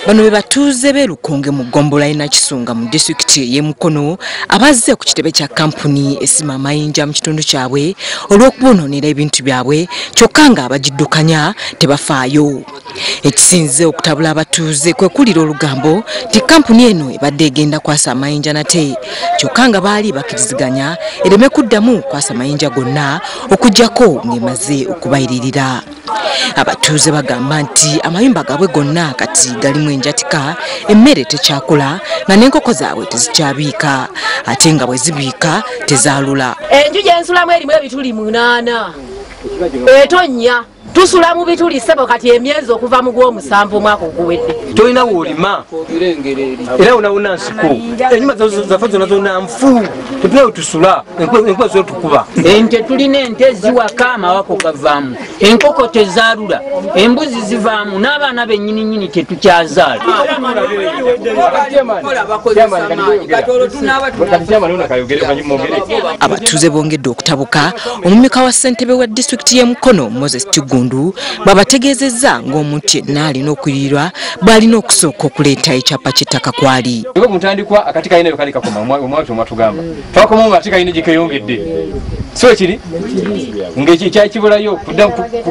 Bano be batuuze b'e Lukonge mu ggombolola y'e Nakisunga mu disitulikiti ey'e Mukono abazze ku kitebe kya kampuni esima amayinja mu kitundu kyabwe olw'okubonoonera ebintu byabwe kyokka nga abagiddukanya tebafaayo. Ekisinze okutabula abatuuze kwe kulira olugambo nti kampuni eno ebadde egenda kwasa amayinja nate kyokka nga baali bakkiriziganya ereme kuddamu kwasa amayinja gonna okuggyako ng'emaze okubayiririra. Abatuuze bagamba nti amayumba gaabwe gonna kati galimu enjatika, emmere tekyakula nga n'enkoko zaabwe tezikyabiika ate nga bwe zibiika tezaalula. Enju gye nsulamu erimu ebituli 8 etonnya, tusula mu bituli ssebo kati emyezi okuva mu gw'omusanvu omwaka oguwedde. Tolina w'olima era wonawona nsiko, ennyumba zaffe zonna zonna nfu, tetulina we tusula, enkuba zotukuba. Ente tulina ente ziwaka amawako gavaamu, enkoko tezaalula, embuzi zivaamu n'abaana bennyini nnyini tetukyazaala. Abatuuze bongedde okutabuka omumyuka wa ssentebe wa disitulikiti y'e Mukono Moses Kiggundu bw'abategeezezza ng'omuntu yenna alina okuyirirwa bw'alina okusooka okuleeta ekyapa ky'ettaka kwali. Mutandikwa akati kalina kali kakoma omwaka omwatugamba twakomawo nga ate kalina gye keeyongedde, so ekiri ng'ekyo ekyakibulayo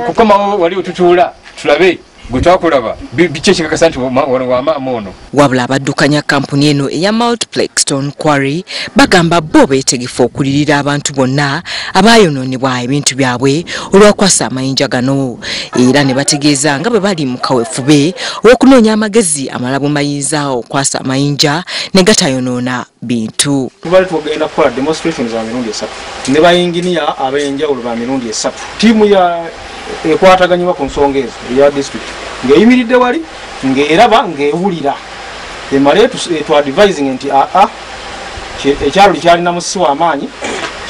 kukomawo wali wetutuula tulabe gwe twakulaba biki ekikakasa nti wano wamaama ono. Wabula abaddukanya kampuni eno eya Multiplex Stone Quarry bagamba bo beetegefu okulirira abantu bonna abaayonoonebwa ebintu byabwe olw'okwasa amayinja gano era ne bategeeza nga bwe bali mu kaweefube ow'okunoonya amagezi amalala bwe bayinza okwasa amayinja ne gatayonoona bintu. Tubadde tugenda kukola demonstration za mirundi 3 ne bayinginiya ab'enjawulo ba mirundi 3. Ttiimu ya ekwataganyibwa ku nsonga ezo eya district ng'eyimiridde wali ng'eraba ng'ewulira emale etwadvising nti aa ekyalo kyalina musi w'amaanyi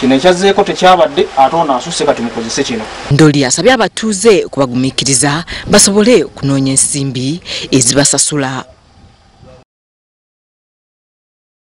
kino ekyazzeeko tekyabadde ate ono asusse kati mukozese kino. Ndoli asabye abatuuze okubagumiikiriza basobole okunoonya ensimbi ezibasasula.